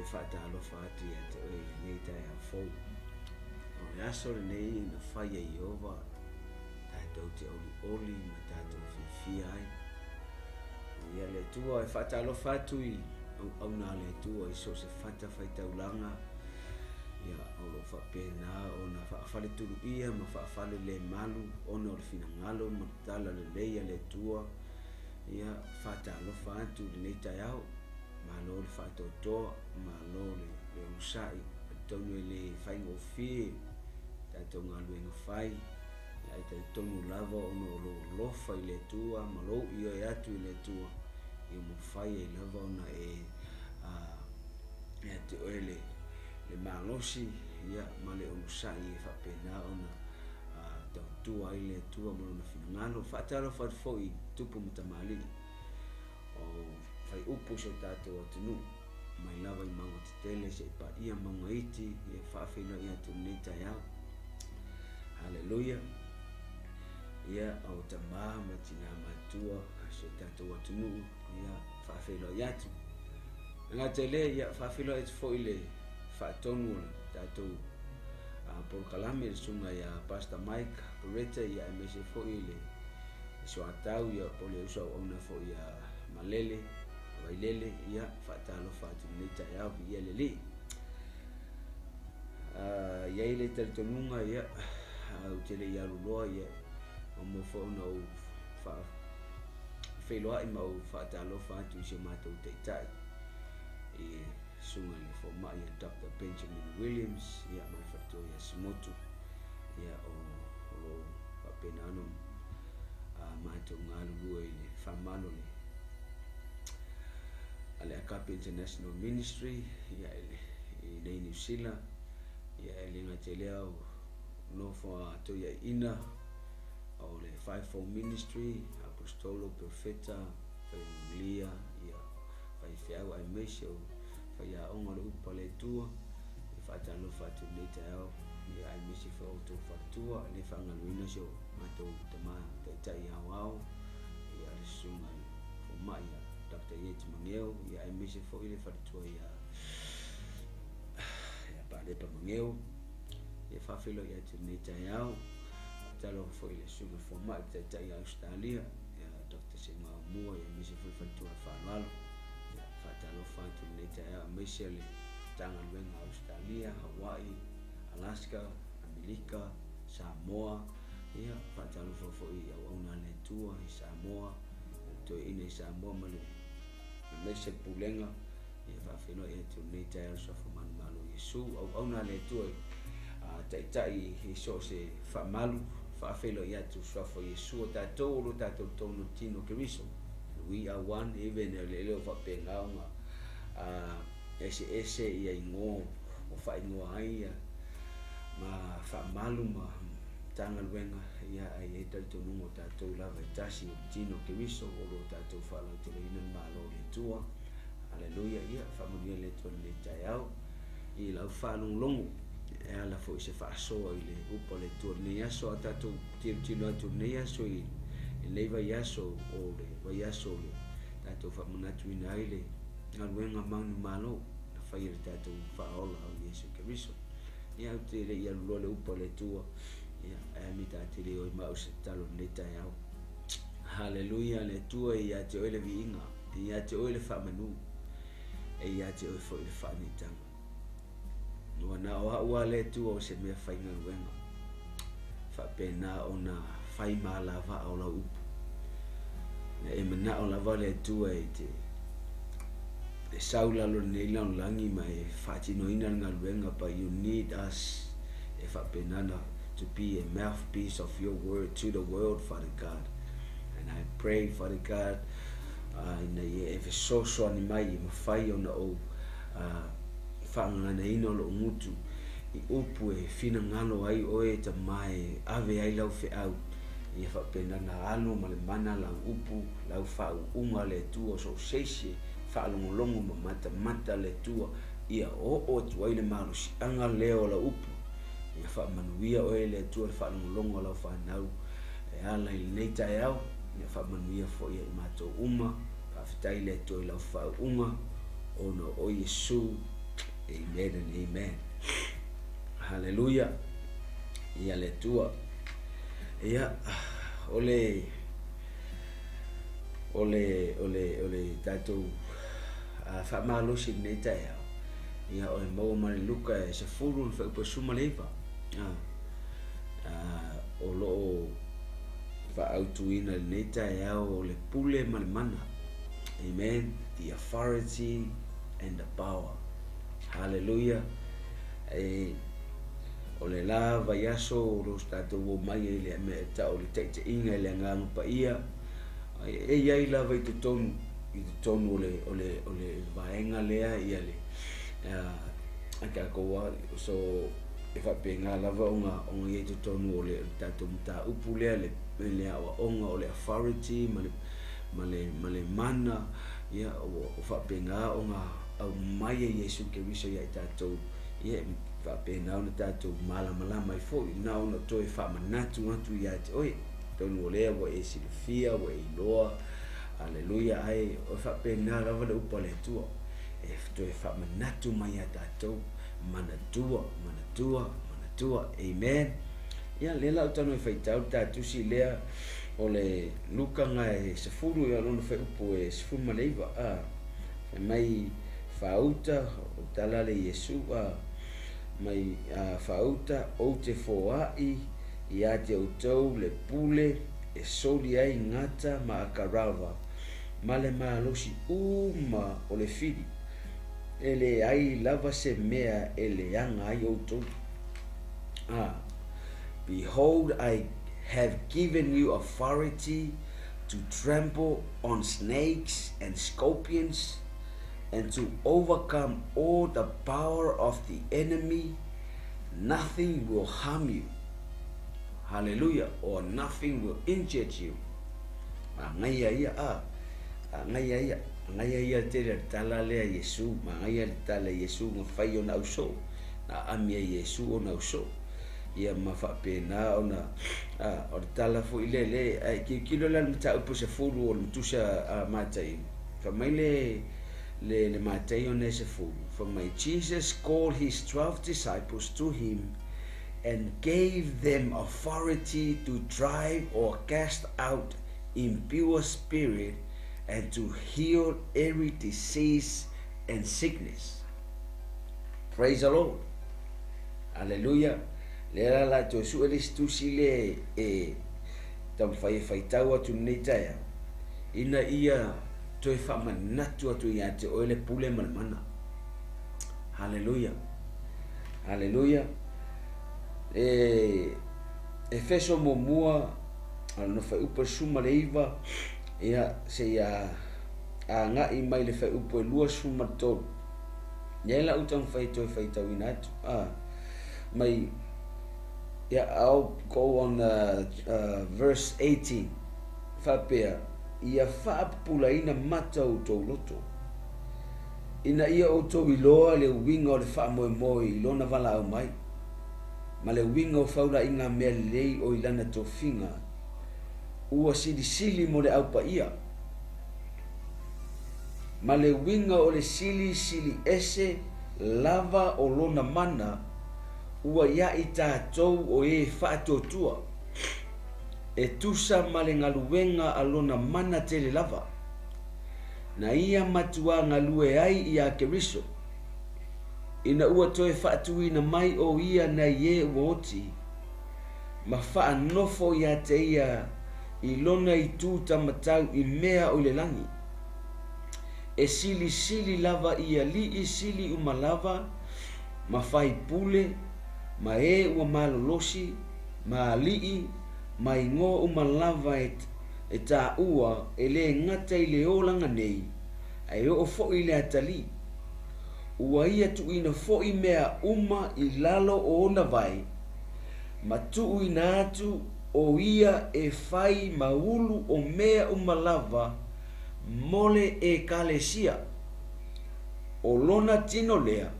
Toe faatalofa atu ia te oe i lenei taeao fou. O le aso lenei na fai e Ieova tatou te olioli ma tatou fiafia ai. Ia le Atua e faatalofa atu i auauna a le Atua i so o se fatafaitaulaga, ia o lo o faapena ona faafaletuluia ma faafalelemalu ona o le finagalo ma le tala lelei a le Atua. Ia faatalofa atu i lenei taeao, malo le faatoatoa, malo le onosai, talitonu e le faigofie tatou galuega fai, ae talitonu lava ona o lou alofa i le Atua ma lou ioe atu i le Atua, ia mafai ai lava ona e ia te oe le malosi ia ma le onosai e faapena ona tautua ai le Atua ma lona finagalo. Faatalofa atu foi i tupu ma tamalii o faiupu i so tatou atunuu, mai lava i mauga tetele seia paia mauga iti, ia faafeiloai atu i lenei taeao. Haleluia. Ia o tama ma tina matua o si o tatou atunuu, ia faafeiloai atu. E gata i lea, ia faafeiloai atu foi i le faatonu o le tatou polokalame, le susuga ia Pastor Mike Beretta, ia aemaise foi le soatau, ia po o le uso auauna foi ia Malele Vailele, ia faatalofa atu i lenei taeao, viia le Alii. I ai le talitonuga, ia ou te le i alu loa, ia maua foi ona ou faafeiloai ma ou faatalofa atu i si o matou taitai i susuga i le fomai ia Dr. Benjamin Williams, ia ma le faletua ia Simotu, ia o lo o faapena ona matou galulue i le faamalo le a le Agape International Ministry, ia i nei Niu Sila, ia e le gata i lea o nofo a toiaiina o le Fivefold Ministry, Apostolo, Profeta, Faiamulia, ia faifeau aemaise o faiaoga o le upu a le Atua. E faatalofa atu i lenei taeao, ia aemaise foi o outou faletua, e le faagaloina si o matou tama taitai aoao, ia le susuga i fomai ia Dr. Yates Mageo, ia aemaise foi le faletua ia Palepa Mageo. Ia faafeiloai atu i lenei taeao. Faatalofa foi i le susuga fomai taitai ia Australia, ia Dr. Semao Mua, ia aemaise foi le faletua faaaloalo. Ia faatalofa atu i lenei taeao, aemaise le Matagaluega Australia, Hawaii, Alaska, Amerika, Samoa. Ia faatalofa foi i auauna a le Atua i Samoa, toeaina i Samoa ma le aemaise le pulega. Ia faafeiloai atu i lenei taeao le suafa manumalo o Iesu, auauna a le Atua taitai i so o se faamalu. Faafeiloai atu suafa o Iesu, o tatou o lo tatou tonu tino Keriso. We are one, even e le o faapena ona eseese ia igoa o faaigoa ai ia ma faamalu ma Matagaluega, ia ai ai talitonuga o tatou lava e tasi o tino Keriso o lo tatou faalauteleina le Malo o le Atua. Haleluia. Ia faamanuia le Atua i lenei taeao i lau faalogologo e ala foi se faasoa i le upu a le Atua i lenei aso. A tatou tilotilo atu i lenei aso i lenei vaiaso o le vaiaso o le tatou faamanatuina ai le galuega manumalo na fai e le tatou faaola o Iesu Keriso. Ia ou te le i alu loa le upu a le Atua, ia ae mi ta te le oi ma au se tatalo i lenei taeao. Haleluia. Le Atua e ia te oe le viiga, e ia te oe le faamanu, e ia te oe foi le faanitaga. Ua na o au a le Atua o se mea faigaluega, faapena ona fai ma alavaa o lau upu. Na e manao lava le Atua e te e sau lalo lenei lalolagi ma e faatinoina le galuega, but you need us e faapena na to be a mouthpiece of your word to the world, Father God. And I pray, Father God, ina ia e fesoasoani mai e mafai ona ou faagaganaina o lou gutu i upu e finagalo ai oe e tama e ave ai lau feau, ia faapena na alu ma le mana lau upu, lau faauuga le Atua o so o se isi e faalogologo ma matamata le Atua, ia oo atu ai le malosiaga lea o lau upu. Ia faamanuia oe le Atua le faalogologo a lau fanau e ala i lenei taeao, ia faamanuia foi ia i matou uma. Faafetai le Atua i lau faauuga ona o Iesu Amen and amen. Haleluia. Ia le Atua. Ia, o le, o le, o le, o le tatou faamalosi i lenei taeao, ia o le maua mai le Luka e 10 le fuaiupu 19. O lo o faaautuina i lenei taeao o le pule ma le mana. Amen. The authority and the power. Hallelujah. E, o le la vaiaso o lo tatou omai ai le mea e tau o le taitaiga i le Agaga Paia, e i ai lava i totonu, i totonu o le, o le, o le vaega lea ia le, a tatou so e faapena lava ona, ona i ai totonu o le, o le tatou mataupu lea, le, le aoaoga o le authority ma le, ma le, ma le mana, ia, ua faapena ona aumai e Iesu Keriso ia i tatou, ia, e faapena ona tatou malamalama ai foi, na ona toe faamanatu atu ia te oe, atonu o lea ua e silafia, ua e iloa, aleluia, ae o faapena lava le upu a le Atua, e toe faamanatu mai ia tatou, manatua, manatua, manatua, amen. Ia, lea la ou tago e faitau le ta tusi lea o le Luka ga e 10 ia lona fuaiupu e 19, a, fai mai faauta, o tala le Iesu, a, mai a, faauta, ou te foai ia te outou le pule e soli ai gata ma akarava, ma le malosi uma o le fili, e leai lava se mea e leaga ai outou. Behold, I have given you authority to trample on snakes and scorpions, and to overcome all the power of the enemy. Nothing will harm you. Hallelujah. Or nothing will injure you. Magaia ia, a. Magaia ia. Magaia ia tele le tala lea Iesu. Magaia le tala Iesu nga fai ona ausoo. Na aami e Iesu ona ausoo. Ia ma faapena ona, a, o le tala foi lea le, ae tilotilo la i le mataupu 10 o le matusa a Mataio. Fai mai le, le, le Mataio nei 10, fai mai, Jesus called his 12 disciples to him and gave them authority to drive or cast out impure spirit and to heal every disease and sickness. Praise the Lord. Aleluia. Lea la la toe sue le isi tusi le e taumafai e faitau atu lenei taeao, ina ia toe faamanatu atu ia te oe le pule ma le mana. Haleluia. Haleluia. E Efeso muamua, lona fuaiupu e 19, ia, seia agai mai le fuaiupu e 23. Ia lau taumafai e toe faitauina atu. Mai, yeah, I'll go on verse 18. Faapea, ia faapupulaina mata o outou loto, ina ia outou iloa le uiga o le faamoemoe i lona valaau mai, ma le uiga o faulaiga mea lelei o i lana tofiga, ua silisili mo le au paia, ma le uiga o le silisili ese lava o lona mana, ua ia i tatou o e faatuatua, e tusa ma le galuega a lona mana tele lava, na ia matuā galue ai iā Keriso, ina ua toe faatuina mai o ia nai e ua oti, ma faanofo iā te ia i lona itu tamatau i mea o i le lagi. E silisili lava i aliʻi sili uma lava, ma faipule, ma e ua malolosi, ma aliʻi, ma igoa uma lava e, e taua e lē gata i le olaga nei, ae oo foi i le atalii. Ua ia tuuina foi mea uma i lalo o ona vae, ma tuuina atu o ia e fai ma ulu o mea uma lava mo le Ekalesia. O lona tino lea,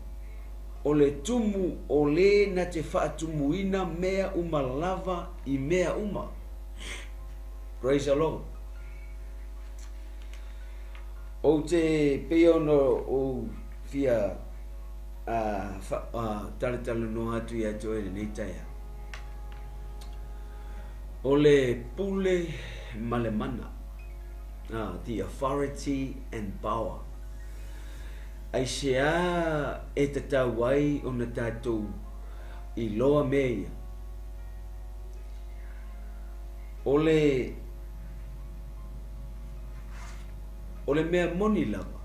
o le tumu o lē na te faatumuina mea uma lava i mea uma. Praise the Lord. Ou te pei ona ou fia talatalanoa atu ia te oe i lenei taeao, o le pule ma le mana, the authority and power. Aisea e tatau ai ona tatou iloa mea ia? O le O le mea moni lava,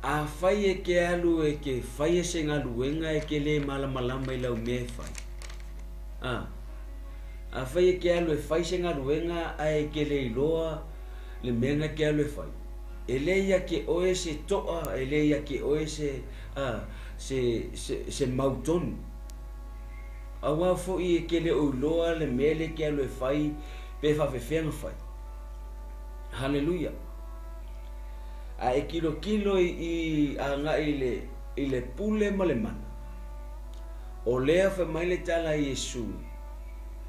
afai e ke alu e ke faia se galuega e ke lē malamalama i lau mea e fai, a, afai e ke alu e fai se galuega ae e ke le iloa le mea na ke alu e fai, e lē ia te oe se to'a, e lē ia te oe se, a, se, se, se mautonu. Aua foi e ke le o iloa le mea lea e ke alu e fai pe faafefea na fai. Haleluia! A e kilokilo i agai i le, i le pule ma le mana, o lea fai mai le tala a Iesu,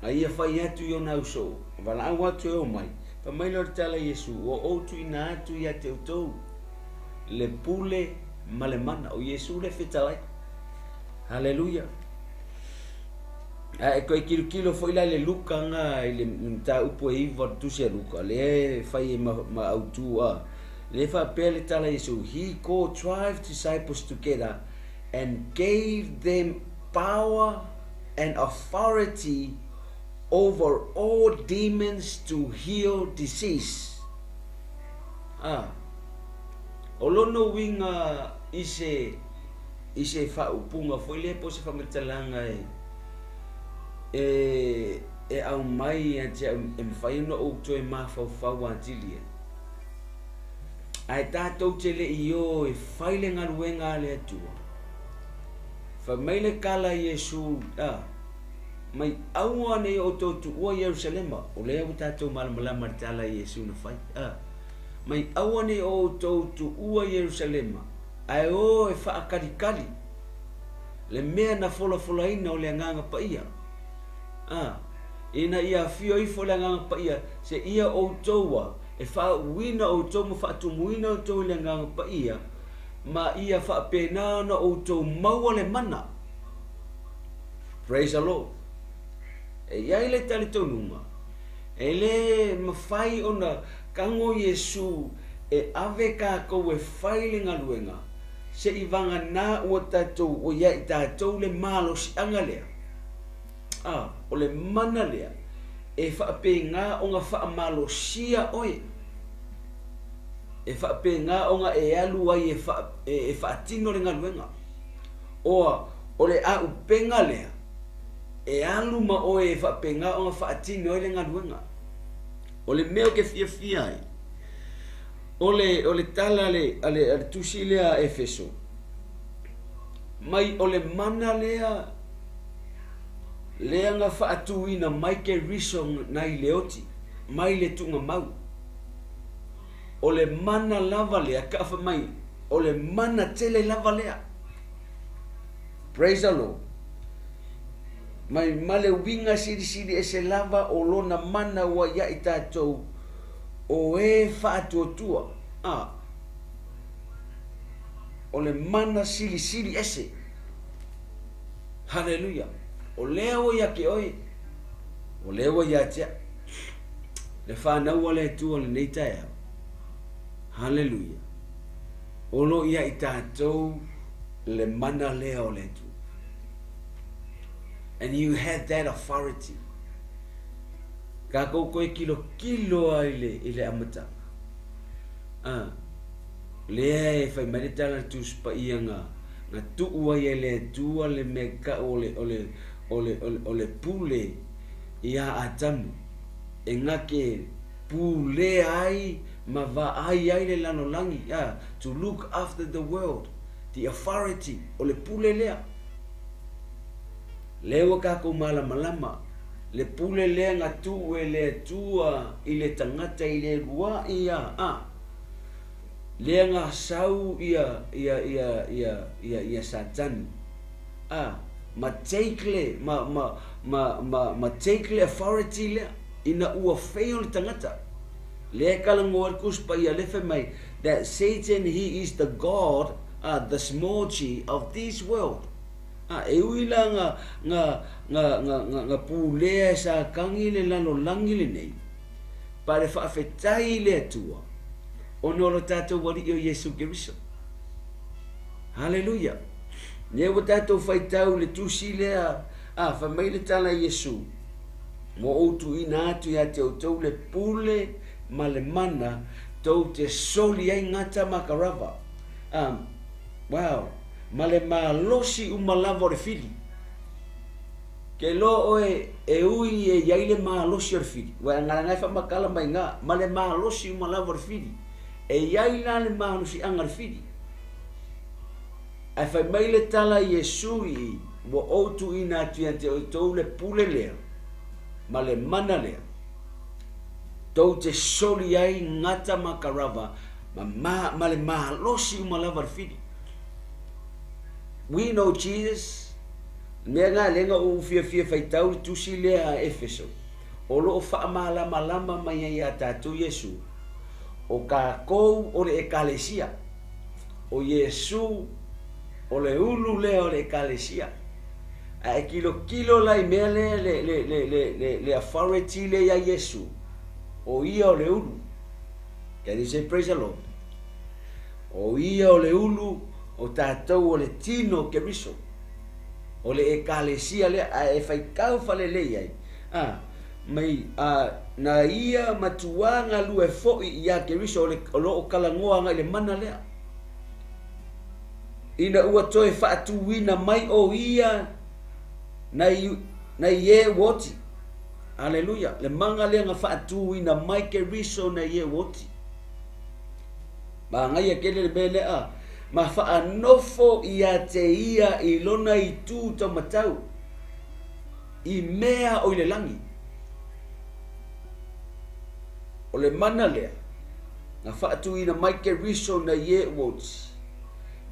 a ia fai atu i ona ausoo, valaau atu e omai, fai mai lea o le tala a Iesu, ua ou tuuina atu ia te outou le pule ma le mana. O Iesu le fetalai. Haleluia! A e toe tilotilo foi la i le Luka na i le mataupu e iva o le tusi a Luka, lea e fai e ma, ma autu a, lea e faapea le tala a Iesu, He called 12 disciples together and gave them power and authority over all demons to heal disease. A, o lona uiga i se i se faaupuga foi lea po o se faamatalaga e e e aumai ia te au e mafai ona ou toe mafaufau atili ai. Ae tatou te le i o e fai le galuega a le Atua. Fai mai le tala a Iesu, a, mai aua nei outou tuua Ierusalema, o lea ua tatou malamalama i le tala a Iesu na fai, a, mai aua nei outou tuua Ierusalema, Ae o e faakalikali le mea na folafolaina o le Agaga Paia, a, ina ia afio ifo le Agaga Paia, seia outou a e faauuina outou ma faatumuina outou i le Agaga Paia, ma ia faapena ona outou maua le mana. Praise the Lord. E i ai le talitonuga, e le mafai ona Tago Iesu e ave tatou e fai le galuega, seʻi vaganā ua tatou ua ia i tatou le malosiʻaga lea, a, o le mana lea e faapena ona faamalosia oe, e faapena ona e alu ai e, fa, e, e faatino le galuega. Oa, o le aupega lea e alu ma oe e faapena ona faatino ai le galuega. O le mea ou te fiafia ai, o le, o le tala a le, a le, a le tusi lea a Efeso, mai o le mana lea, lea na faatuina mai Keriso nai le oti, mai le tuugamau. O le mana lava lea, ka fai mai, o le mana tele lava lea. Praise the Lord. Mai ma le uiga silisili ese lava o lona mana ua ia i tatou o e faatuatua. A, o le mana silisili ese. Haleluia. O lea ua ia te oe, o lea ua ia te au. Le fanau a le Atua lenei taeao. Haleluia. O lo o ia i tatou le mana lea o le Atua. And you had that authority. Kākou koe kilokilo a i le, i le amataga. Ah, lea e fai mai le tala le Tusi Paia nga, nga tuu ai e le Atua le mea kau o le, o le, o le, o le, o le pule iā Atamu, e ngake pulea ai ma vaai ai le lalolagi, ah, to look after the world, the authority, o le pule lea. Lea ua tatou malamalama, le pule lea na tuu e le Atua i le tagata i le luaʻi ia, a, lea na sau ia, ia, ia, ia, ia, ia Satani, a, ma take le, ma, ma, ma, ma, ma take le authority lea, ina ua fail le tagata. Lea e talanoa ai le Tusi Paia lea fai mai, that Satan he is the god the small g of this world. A, e ui la nga, nga, nga, nga, nga, nga pulea e sakagi le lalolagi lenei, pa le faafetai i le Atua, ona o lo tatou Alii o Iesu Keriso. Haleluia! Lea ua tatou faitau i le tusi lea, a, fai mai le tala a Iesu, Ua ou tuuina atu ia te outou le pule ma le mana tou te soli ai gata ma karava. A, wow, ma le malosi uma lava o le fili. Ke loa oe e ui e iai le malosi o le fili, ua e ngalaga e faamatala mai ga, ma le malosi uma lava o le fili. E iai la le malosiaga o le fili. Ae fai mai le tala a Iesu i i, Ua ou tuuina atu ia te outou le pule lea ma le mana lea, tou te soli ai gata ma karava ma, ma, ma le malosi uma lava o le fili. We know Jesus. Mea na lea na ou fiafia faitau le tusi lea a Efeso, o lo o faamalamalama mai ai iā tatou Iesu, o kākou o le Ekalesia. O Iesu o le ulu lea o le Ekalesia. A e kilokilo la i mea lea le, le, le, le, le, le authority lea iā Iesu, o ia o le ulu. Can you say praise the Lord? O ia o le ulu, o tatou o le tino o Keriso. O le Ekalesia lea, a e faitau faalelei ai, a, mai, a, na ia matuā galue foʻi iā Keriso o le, o lo o talanoa agai i le mana lea. Ina ua toe faatūina mai o ia nai, nai e ua oti. Aleluia. Le mana lea na faatūina mai Keriso nai e ua oti. Manaia tele le mea lea, ma faanofo ia te ia i lona itu taumatau, i mea o i le lagi. O le mana lea, na faatuina mai Keriso nei e ua oti,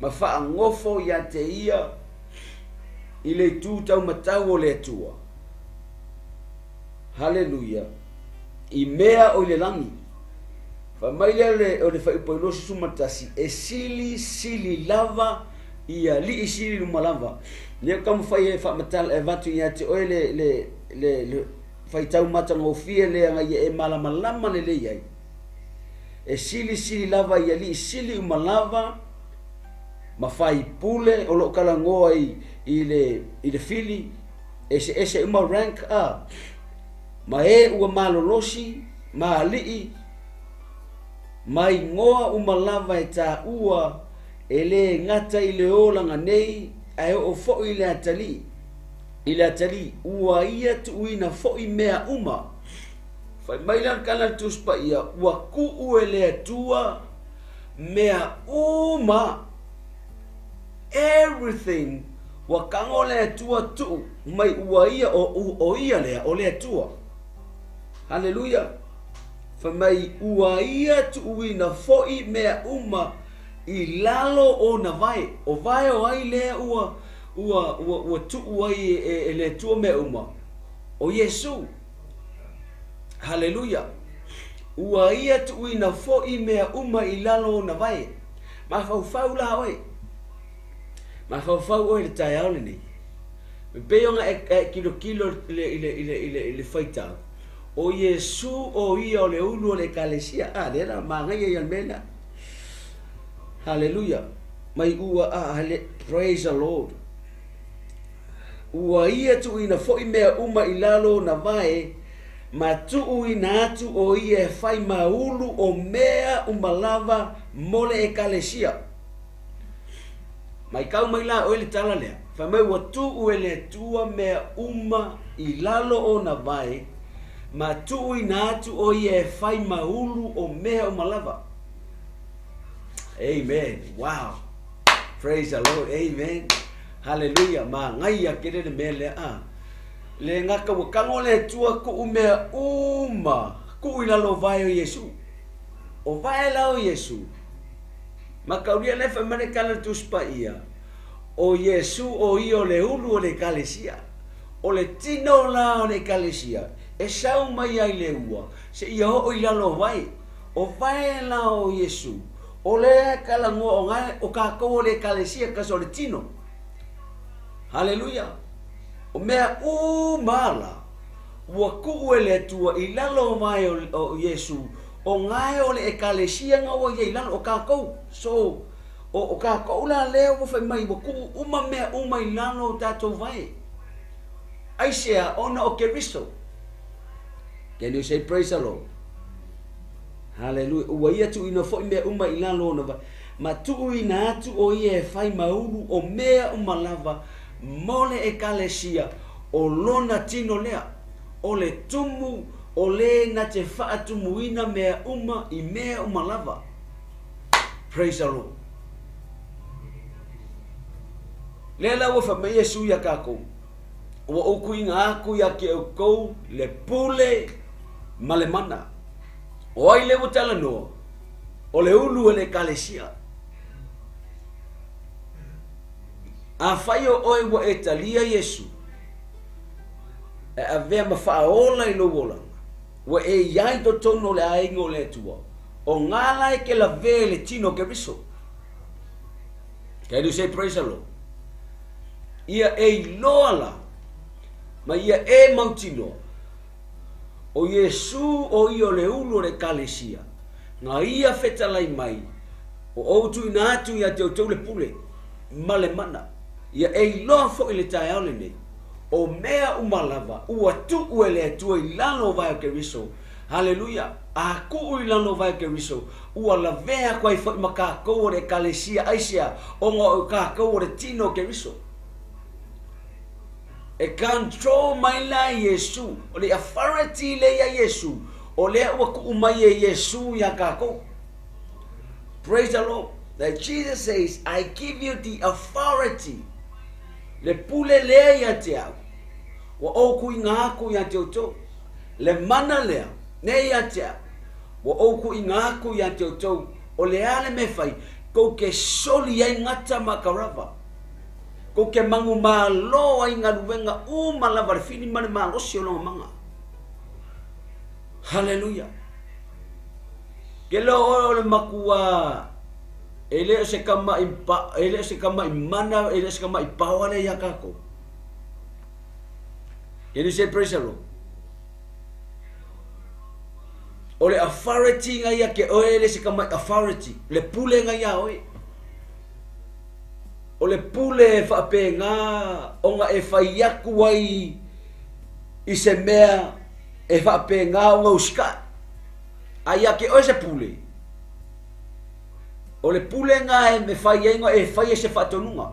ma faanofo ia te ia i le itu taumatau o le Atua. Haleluia! I mea o i le lagi. Fai mai lea le, o le fuaiupu 21, e sili sili lava i alii sili luma lava. Lea taumafai e faamatala e avatu ia te oe le, le, le, le faitau matagofie lea na ia e malamalama lelei ai. E sili sili lava i alii sili uma lava ma faipule o lo o talanoa i, i le, i le fili, eseese uma rank a, ma e ua malolosi ma alii, ma igoa uma lava e taua e lē gata i le olaga nei ae oo foʻi i le atalii, i le atalii, ua ia tuuina foʻi mea uma. Fai mai la le tala a le Tusi Paia, ua tuu e le Atua mea uma, everything, ua tago le Atua tuu mai ua ia, o, o ia lea, o le Atua. Haleluia! Fai mai, ua ia tuuina foʻi mea uma i lalo o na vae. O vae o ai lea ua, ua, ua, ua tuu ai e, e, e le Atua mea uma? O Iesū. Haleluia! Ua ia tuuina foʻi mea uma i lalo o na vae. Mafaufau la oe. Mafaufau oe i le taeao lenei. E pei ona e, e kilokilo i le, i le, i le, i le, i le faitau, o Iesu o ia o le ulu o le Ekalesia. A, lea la, manaia ia le mea lea. Haleluia. Mai ua, a, hale, praise the Lord. Ua ia tuuina foʻi mea uma i lalo o na vae, ma tuuina atu o ia e fai ma ulu o mea uma lava mo le Ekalesia. Maitau mai la oe le tala lea, fai mai ua tuu e le Atua mea uma i lalo ona vae, ma tuuina atu o ia e fai ma ulu o mea uma lava. Amen. Wow. Praise the Lord. Amen. Hallelujah. Manaia tele le mea lea. Ah. Le gata ua tago le Atua tuu mea uma, tuu i lalo o vae o Iesu. O vae la o Iesu. Mataulia lea fai mai le tala le Tusi Paia, O Iesu o ia o le ulu o le Ekalesia. O le tino la o le Ekalesia, e sau mai ai le ua, seia oo i lalo o vae. O vae la o Iesu, O lea e talanoa o gae o kākou o le Ekalesia kasi o le tino. Haleluia! O mea uma la, ua kuʻu e le Atua i lalo o vae o Iesu, o gae o le Ekalesia nga ua ia i lalo o kākou. So, o kākou la lea ua fai mai ua kuʻu uma mea uma i lalo o tātou vae. Aisea ona o Keriso. Can you say praise the Lord? Haleluia. Ua ia tuuina foi mea uma i lalo ona vae. Ma tuuina atu o ia e fai ma ulu o mea uma lava mo le Ekalesia o lona tino lea, o le tumu o le na te faatumuina mea uma i mea uma lava. Praise the Lord. Lea la ua fai mai Iesu iā kākou, Ua ou kuʻiga aku iā te ʻoukou le pule ma le mana. ʻO ai lea ua talanoa? ʻO le ulu e le Ekalesia. Afai o ʻoe ua e talia Iesu, e avea ma faaola i lou olaga, ua e iā i totonu o le aiga o le Atua, ʻo ngā la e ke lawe i le tino o Keriso. Can you say praise the Lord? Ia e iloa la, ma ia e mautinoa, ʻo Iesū ʻo ia o le ulu o le Ekalesia, na ia fetalai mai, ua ou tuuina atu iā te outou le pule ma le mana, ia e iloa foʻi le taeao lenei, o mea uma lava ua tuʻu e le Atua i lalo o vae o Keriso. Haleluia! A kuʻu i lalo o vae o Keriso, ua lavea aku ai foʻi ma kākou o le Ekalesia, aisea, ona o kākou o le tino o Keriso. E control mai la Iesu, o le authority lea iā Iesu, o lea ua kuʻu mai e Iesu iā kākou. Praise the Lord. That Jesus says, I give you the authority. Le pule lea ia te au. Ua ou kuʻiga aku ia te outou. Le mana lea, nei ia te au. Ua ou kuʻiga aku ia te outou. O le a le mea fai, kou ke soli ai gata ma ka rava. Kou ke mangu malo ai galuega uma lava le fili ma le malosi o lona maga. Haleluia! Ke leo oe o le makua e le o se kamaʻi pa, e le o se kamaʻi mana, e le o se kamaʻi paoa lea iā kākou. Can you say praise the Lord? O le authority nga ia ke oe e le se kamaʻi authority, le pule nga iā oe. O le pule e faapena ona e fai aku ai i se mea e faapena ona usikaʻi. A iā te oe se pule, o le pule na e fai ai e fai ai se faatonuga.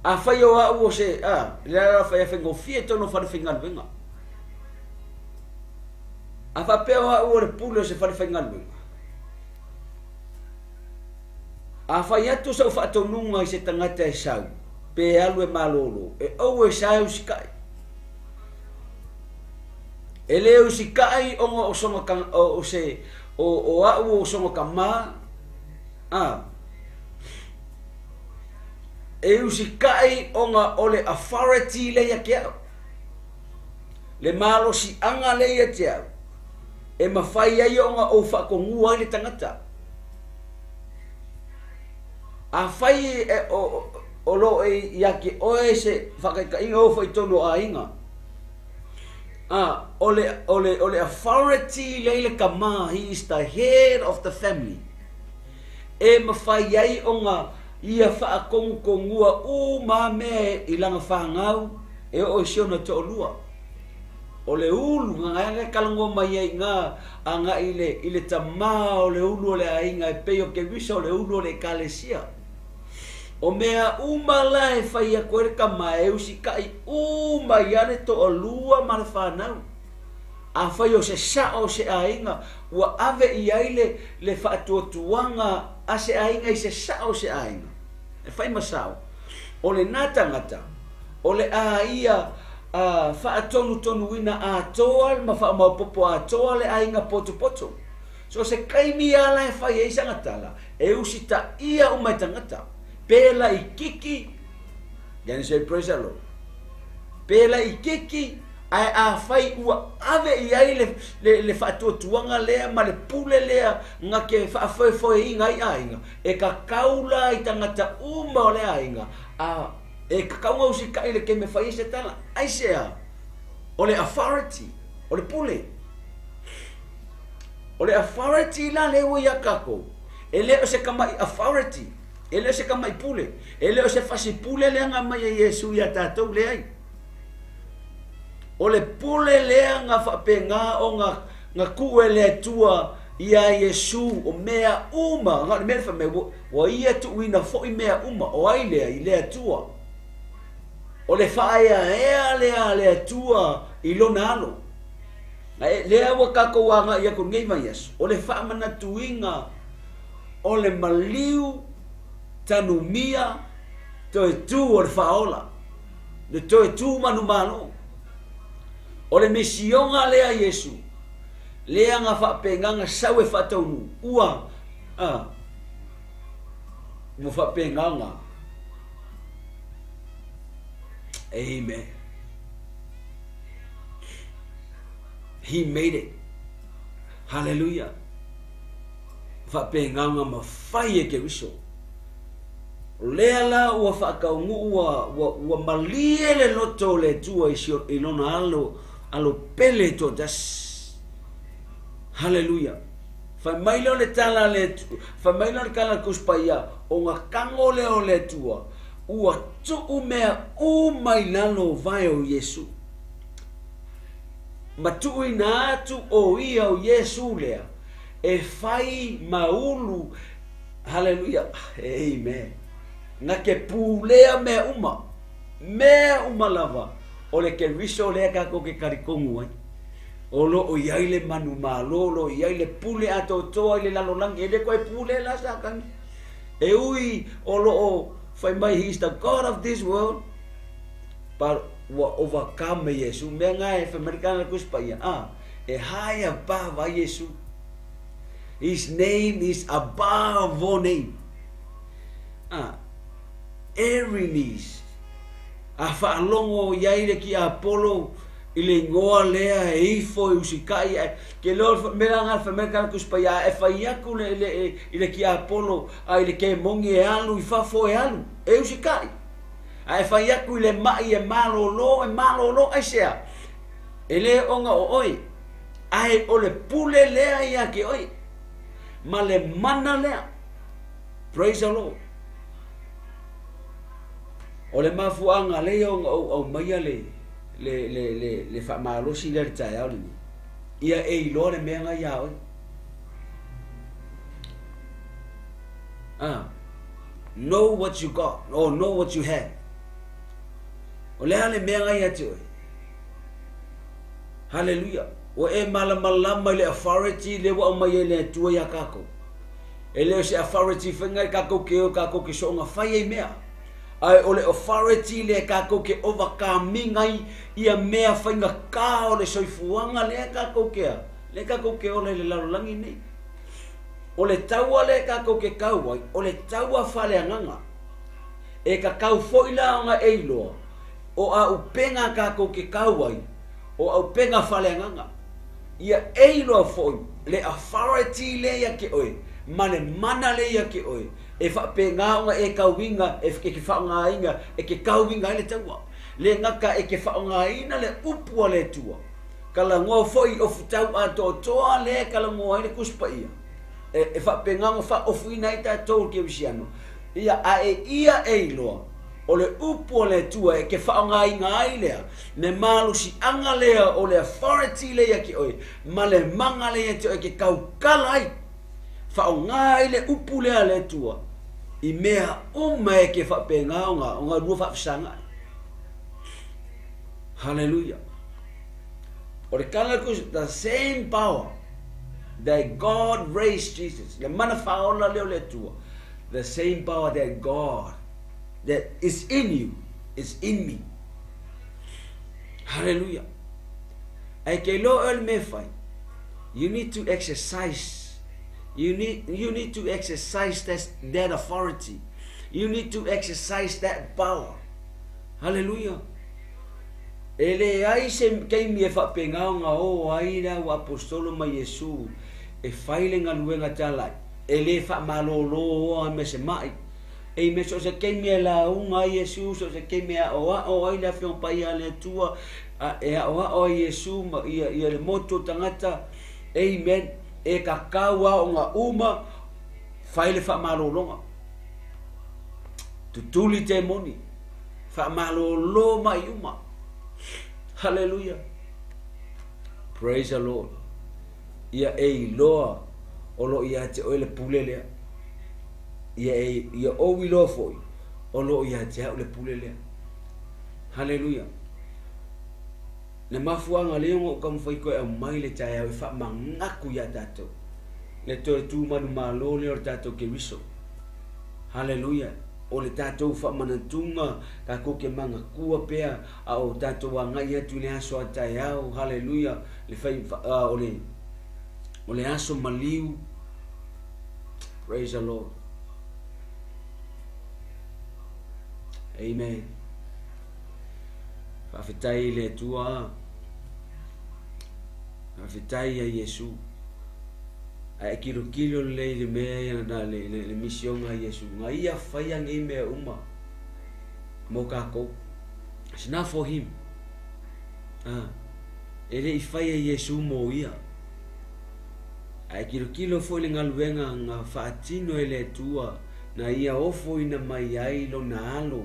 Afai o au o se, a, le ala fai a faigofie tonu o fale faigaluega. A faapea o au o le pule o se fale faigaluega, A fai atu sau faatonuga i se tagata e sau, pe alu e malolo, e ʻou e sa e usikaʻi. E le usikaʻi ona o soga ka, o, o se, o, o aʻu o soga ka mā, a, e usikaʻi ona o le authority lea ia te aʻu. Le malosiʻaga lea ia te aʻu, e mafai ai ona ou faatonua ai le tagata. Afai e, o, o lo o ia te oe se faataitaiga o foi tonu o aiga, a, o le, o le, o le authority lea i le tama, he is the head of the family, e mafai ai ona ia faakonukonua uma mea i lana fanau e oo i si ona toalua. O le ulu, na e talanoa mai ai iina agai i le, i le tamā o le ulu o le aiga e pei o Kerisa o le ulu o le Ekalesia. O mea uma la e fai aku ai le tama e usikaʻi uma ia le toalua ma le fanau. Afai o se saʻo o se aiga, ua ave i ai le, le faatuatuaga a se aiga i se saʻo o se aiga. E fai ma sao, o lenā tagata, o le a ia a faatonutonuina atoa ma faamaopopo atoa le aiga potopoto. So se taimi a la e fai ai sana tala, e usitaia uma e tagata. Pela i kiki, can you say praise the Lord? Pela i kiki, Ae afai ua ave i ai le, le, le faatuatuaga lea ma le pule lea na ke faafoefoeina ai aiga, e kakau la i tagata uma o le aiga, a e kakau ona usitai i le taimi e fai ai se tala. Aisea? O le authority, o le pule. O le authority la lea ua ia tatou, e le o se tamai authority, e le o se tamai pule, e le o se fasi pule lea na aumai e Iesu ia tatou, leai. O le pule lea na faapena ona na tuu e le Atua iā Iesu o mea uma, na o le mea le fai mai, ua Ia tuuina foi mea uma, o ai lea? I le Atua. O le faaeaea lea a le Atua i Lona Alo. A lea ua tatou agai atu i lenei vaiaso, o le faamanatuina o le maliu tanumia toe tu o le faaola, le toe tu manumalo. O le misioga lea a Iesu, lea na faapena na sau e faataunuu, ua, a, ua faapena ona. Amen. He made it. Hallelujah. Faapena ona mafai e Keriso. O lea la ua faataunuu ua, ua, ua malie le loto o le Atua i, si, i lona alo, alo pele toatasi. Hallelujah. Fai mai lea o le tala a le fai mai lea o le tala a le Tusi Paia, ona tago lea o le Atua, ua tuu mea uma i lalo o vae o Iesu. Ma tuuina atu o ia o Iesu lea e fai ma ulu. Haleluia. Amen. Na ke pulea mea uma, mea uma lava o le Keriso lea tatou te talitonu ai. O lo o i ai le manumalo, o lo o i ai le pule atoatoa i le lalolagi, e le toe pule la Satani. E ui o lo o fai mai he is the God of this world, but ua overcome e Iesu. Mea nga e fai mai le tala le Tusi Paia, ah, e high above a Iesu. His name is above all name. Ah, every knees. A faalogo i ai le tiapolo i le igoa lea e ifo e usikai ae ke loa le mea la fai mai le Tusi Paia a e fai atu le, le, i le tiapolo a i le kemoni e alu i fafo e alu e usikai. A e fai atu i le mai e malolo e malolo aisea? E le ona o oe, ae o le pule lea ia te oe ma le mana lea. Praise the Lord. O le mafuaaga lea ona ou aumaia le, le, le, le, le faamalosi lea i le taeao lenei, ia e iloa le mea na iā oe. Ah, know what you got, or know what you have. O le a le mea na ia te oe? Haleluia! Ua e malamalama i le authority lea ua aumai ai le Atua iā tatou. E le o se authority faiga e tatou ke o tatou ke soonga fai ai mea. Ae o le authority lea tatou ke overcoming ai ia mea faigata o le soifuaga lea tatou ke a, lea tatou ke ola i le lalolagi nei. O le taua lea tatou ke kau ai, o le taua faaleagaga. E kakau foi la ona e iloa, o auupega tatou ke kau ai, o auupega faaleagaga. Ia e iloa foi le authority lea ia te oe, ma le mana lea ia te oe, e faapena ona e tauiga, e ke faaaogaina, e ke tauiga ai le taua. Le gata e ke faaaogaina le upu a le Atua, talanoa foi i ofutau atoatoa lea e talanoa ai le Tusi Paia, e, e faapena ona faaofuina ai tatou i le kerisiano, ia, a e ia e iloa, o le upu a le Atua e ke faaaogaina ai lea, le malosiaga lea o le authority lea ia te oe, ma le mana lea ia te oe e ke taukala ai. Faaaoga ai le upu lea a le Atua i mea uma e ke faapena ona ona lua faafesagai. Hallelujah. O le tala le the same power that God raised Jesus, le mana faaola lea o le Atua, the same power that God that is in you is in me. Hallelujah. Ae ke iloa oe le mea e fai, you need to exercise, you need, you need to exercise that, that authority. You need to exercise that power. Hallelujah. E leai se taimi e faapena ona o ai le auaapostolo ma Iesu e fai le galuega talai, e le faamalōlō oa me se ma'i. Amen. So o se taimi e lauga ai Iesu, so o se taimi e aʻoaʻo ai le Afioga Paia a le Atua, a e aʻoaʻo ai Iesu ma ia, ia le motu o tagata, amen, e kakau aoga uma, fai le faamalōloga. Tutuli temoni. Faamalōlō maʻi uma. Haleluia. Praise the Lord. Ia e iloa o lo o ia te oe le pule lea. Ia e ia ou iloa foi o lo o ia te au le pule lea. Haleluia. Le mafuaaga lea ona ou taumafai toe aumai le taeao e faamanatu iā tatou le toe tu manumalo lea o le tatou Keriso. Haleluia. O le tatou faamanatuga tatou te manatua pea a o tatou agai atu i le aso a taeao. Haleluia. Le fai, o le, o le aso maliu. Praise the Lord. Amen. Faafetai i le Atua. Faafetai ia Iesu. Ae e kilokilo lelei i le mea ia na le, le, le misioga a Iesu. Na ia faia nei mea uma mo kākou. It's not for him. Ah, e le i faia Iesu mo ia. Ae kilokilo foi le galuega na faatino e le Atua na ia ofoina mai ai lona alo.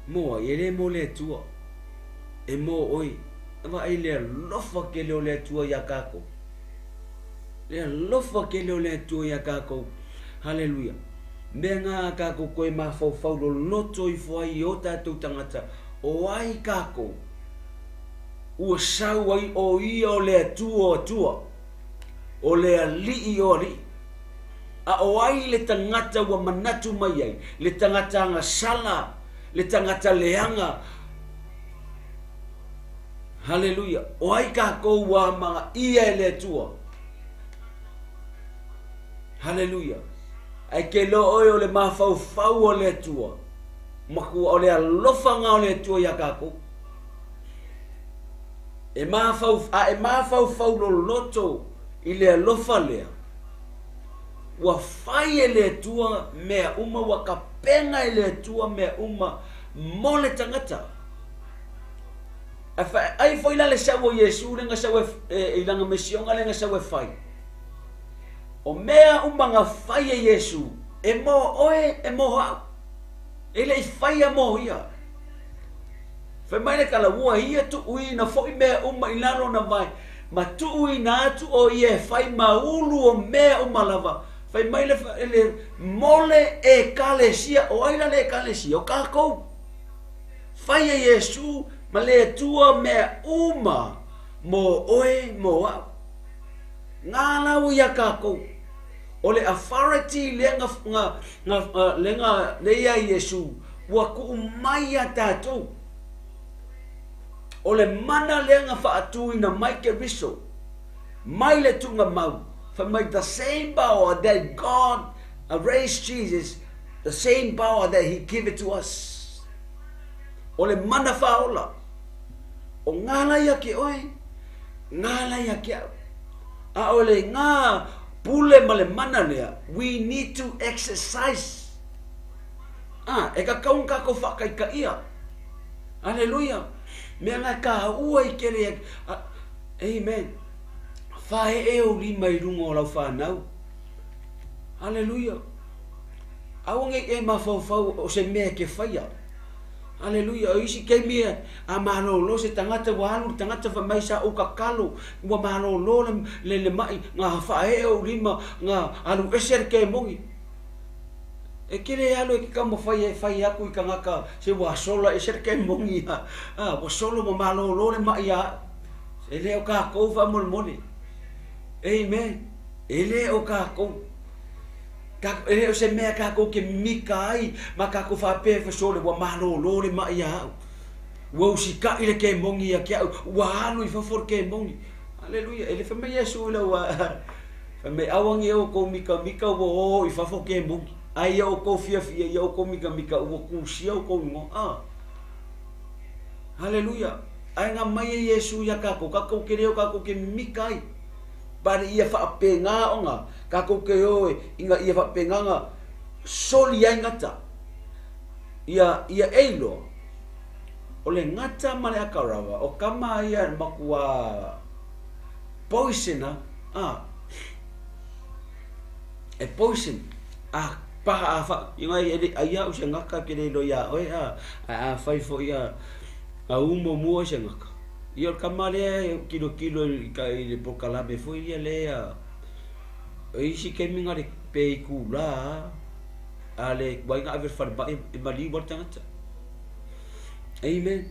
Mo ai, e le mo le Atua. E mo oe. Vaai le alofa tele o le Atua iā kākou. Le alofa tele o le Atua iā kākou. Haleluia. Mea ngā a kākou koe mafaufau loloto ifo ai i o tātou tagata, o ai kākou? Ua sau ai o ia o le Atua o Atua, o le Aliʻi o Aliʻi. A o ai le tagata ua manatu mai ai, le tagata agasala, le tagata leaga? Haleluia! O ai kākou ua amanaia e le Atua? Haleluia! Ae ke loa oe o le mafaufau o le Atua, matua o le alofaga o le Atua iā kākou. E mafau, a e mafaufau loloto i le alofa lea, ua fai e le Atua mea uma, ua tapena e le Atua mea uma mo le tagata. Ae ai foi la le sau o Iesu lea na sau e, e, i lana misioga lea na sau e fai. O mea uma na fai e Iesu, e mo oe, e mo au. E le i faia mo ia. Fai mai le tala, ua ia tuuina foi mea uma i lalo ona vae, ma tuuina atu o ia e fai ma ulu o mea uma lava. Fai mai le, le mo le Ekalesia. O ai la le Ekalesia? O kākou. Fai e Iesu ma le Atua mea uma mo oe mo au. Ngā laua iā kākou. O le authority lea na, na, na, lea na, lea iā Iesu, ua tuu mai iā tātou. O le mana lea na faatuina mai Keriso, mai le tuuga mau, fai mai the same power that God raised Jesus, the same power that he give it to us. O le mana faaola, o ngā lai a ke oe, ngā lai a ke au. A o le ngā pule ma le mana lea, we need to exercise. Ah, e kakau kākou whaakaikaia. Aleluia. Mea ngā kā ua i kere. Amen. Whae e o lima i runga o lau whānau. Aleluia. Aua nei e mafaufau o se mea ke whaia. Aleluia. O isi taimi a malōlō se tagata ua alu le tagata fai mai sa ou kakalo ua malōlō le, le, le maʻi na faaee ou lima na alu ese le kemoni. E kele e alu e ke taumafai e fai atu i tagata se ua sola ese le kemoni a, a ua solo ma malōlō le maʻi iā au. E le o kākou faamolemole. Amen. E le o kākou. E le o se mea kākou ke mimika ai ma kākou faapea e fesole ua malōlō le maʻi iā au. Ua usikaʻi le kemoni ia ke au, ua alu i fafo le kemoni. Aleluia. E le fai mai Iesu i lau fai mai aua nei outou mikamika ua o i fafo kemoni. A ia outou fiafia, ia outou mikamika ua kusia outou igoa. Ah. Haleluia! Ae ga mai e Iesu ia kakou, kakou ke leo kakou ke mimika ai. Pale ia faapega oga kakou ke o inga ia faapega ga soli ai gata. Ia ia e iloa, o le gata ma le akarava, o kama ia makua poison a, a e poison a paha a fa inga e le ai au se gaka ke le iloa ia oe a a fai foi a a umo mua se gaka. Ia o le kama lea e kilokilo i ka i le polokalame foi ia lea o isi taimi na le pe itula a le tuai na ave i le falemai e maliu ai le tagata. Amen.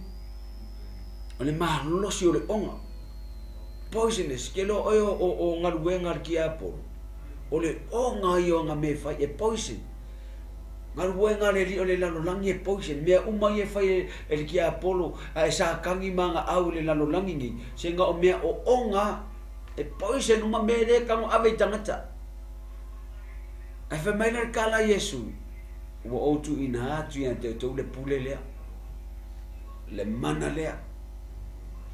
O le malosi o le oga. Poisonous. Ke loa oe o, o, o galuega a le tiapolo. O le oga ia o ngā mea e fai, e poison. Galuega a le alii o le lalolagi e poison. Mea uma ia e fai e, e le tiapolo, a e satagi ma aga au i le lalolagi nei, se na o mea o oga, e poison uma mea e le tago ave i tagata. Ae fai mai la le tala a Iesu, Ua ou tuuina atu ia te outou le pule lea, le mana lea,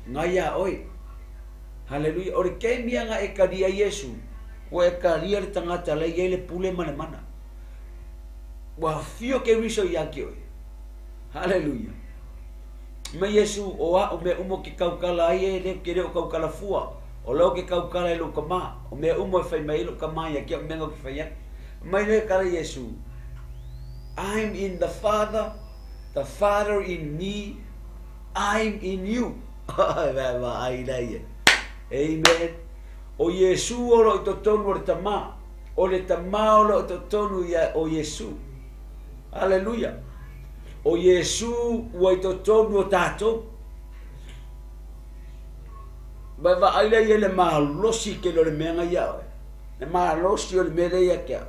ngai iā oe. Haleluia. O le taimi lava na e talia ai Iesu, ua e talia le tagata la e i ai le pule ma le mana. Ua afio Keriso ia te oe. Haleluia. Mai Iesu, o a'u mea uma ou te tautala ai e le, te le o tautala fua. O lea ou te tautala i lou tama. O mea uma e fai mai ai lou tama ia te a'u mea na ou te fai atu. Mai lea tala Iesu, I'm in the Father, the Father in me, I'm in you. Vaai la ia. Amen. O Iesu o lo o i totonu o le Tama. O le Tama o lo o i totonu ia o Iesu. Aleluia. O Iesu ua i totonu o tatou. Ma vaai lea ia le malosi tele o le mea na ia oe. Le malosi o le mea lea ia te au.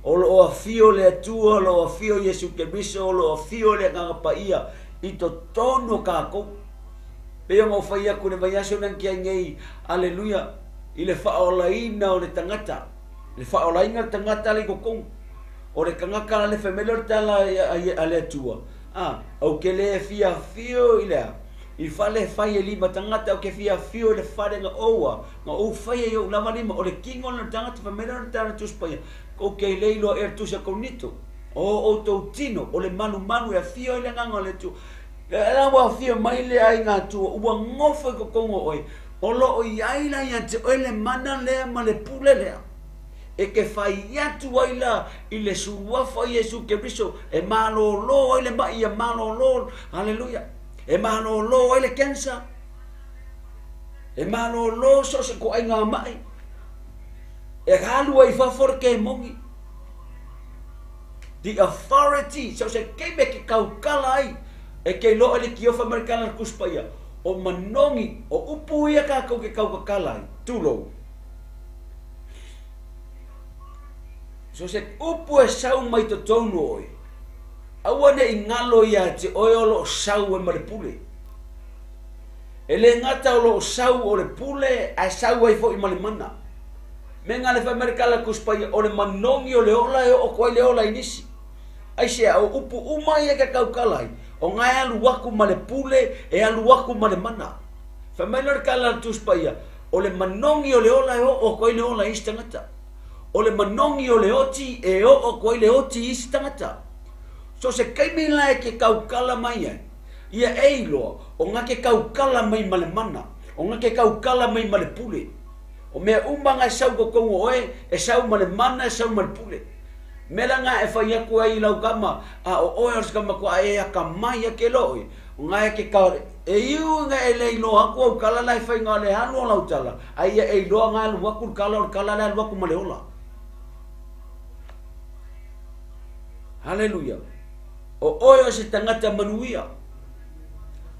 O lo o afio le Atua, o lo o afio Iesu Keriso, o lo o afio le Agaga Paia i totonu o kākou. Pei ona ou fai atu i le vaiaso lea na tea nei, aleluia, i le faaolaina o le tagata, le faaolaina o le tagata la i totonu. O le tagata la le fai mai lea o le tala a le Atua, a, ou te le fia afio i le a, i fale e fai e lima tagata, ou te fia afio i le fale na oua, na ou faia i ou lava lima, o le kino lena o le tagata, fai mai lea o le tala a le Tusi Paia, ou te le iloa ea le tusi a Korinito, o outou tino, o le malumalu e afio ai le Agaga o le Atua. E la ua afio mai le aiga Atua, ua nofo i totonu o oe, o lo o i ai la ia te oe le mana lea ma le pule lea. E te fai atu ai la i le suafa o Iesu Keriso e malōlō ai le maʻi ia malōlō, haleluia, e malōlō ai le cancer, e malōlō so o se ituaiga maʻi, e alu ai i fafo le kemoni. The authority, so o se taimi e te tautala ai, e te iloa oe le tiofa ma le tala a le Tusi Paia, o manogi, o upu ia kākou ke tautatala ai, tulou. So se upu e sau mai totonu o oe, aua ne i galo ia te oe o lo o sau e ma le pule. E le gata o lo o sau o le pule, ae sau ai foi ma le mana. Me nga le fai mai le tala Tusi Paia, o le manogi o le ola e oo atu ai le ola i nisi. Aisea, o upu uma ia ke tautala ai, o nga e alu aku ma le pule, e alu aku ma le mana. Fai mai la le tala a le Tusi Paia, O le manogi o le ola e oo atu ai le ola i isi tagata. O le manogi o le oti e oo atu ai le oti i isi tagata. So se taimi la e ke kaukala mai ai, ia e iloa, o nga ke kaukala mai ma le mana, o nga ke kaukala mai ma le pule. O mea uma nga e sau i totonu o oe, e sau ma le mana, e sau ma le pule. Mea la nga e fai atu ai i lau tama, a o oe o se tama toa e akamai ake loa oe, o nga e ke ka, e iu nga e le iloa atu au tala la e fai nga le alu o lau tala, a ia e iloa nga alu atu le tala o le tala le alu atu ma le ola. Haleluia. O oe o se tagata manuia.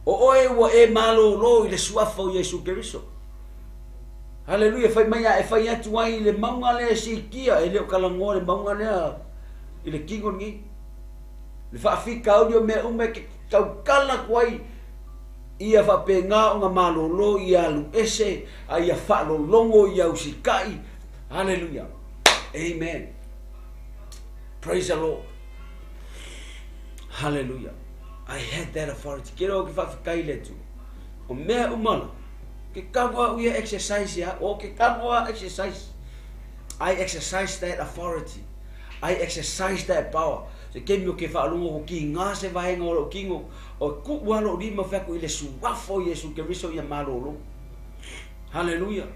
O oe ua e malōlō i le suafa o Iesu Keriso. Haleluia, fai mai a e fai atu ai i le mauga lea e sikia, e le o talanoa le mauga lea i le kino lenei. Le faafitauli o mea uma e ke tautala atu ai ia faapena ona malōlō ia alu ese a ia faalologo ia usikai. Haleluia. Amen. Praise the Lord. Haleluia. I had that authority. Ke loa ke faafetai i le Atua. O mea uma la, ke kano au ia exercise ia, o ke kano a exercise. I exercise that authority. I exercise that power. Se kemi o ke whaalongo ko ki ngā se vaenga o lou kingo, o ku ua lou lima wheako i le suafo o Iesu Keriso ia malolo. Hallelujah.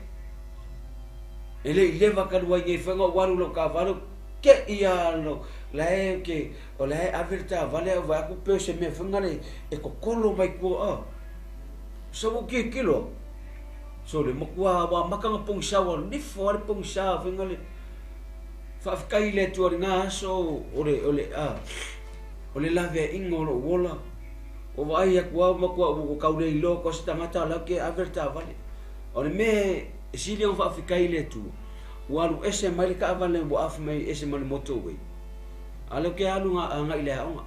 E le i leva ka lua i nei whenga o waru lau ka valu, ke ia lo, la e ke, O la e ave le taavale au vae aku pe o se mea foi ngale e kokolo mai kua a. So ua kilokilo. So le makua wa makanga pongisa ua nifo a le pongisa foi ngale faafetai i le Atua i lena aso o le o le a o le laveaiga o lou ola. Ua vaai atu lava matua ua tau le iloa atu se tagata o la e ave le taavale. O le mea e sili ona faafetai i le Atua, ua alu ese mai le taavale ua afe mai ese ma le motorway. A lea ou te alu agai i le aoga.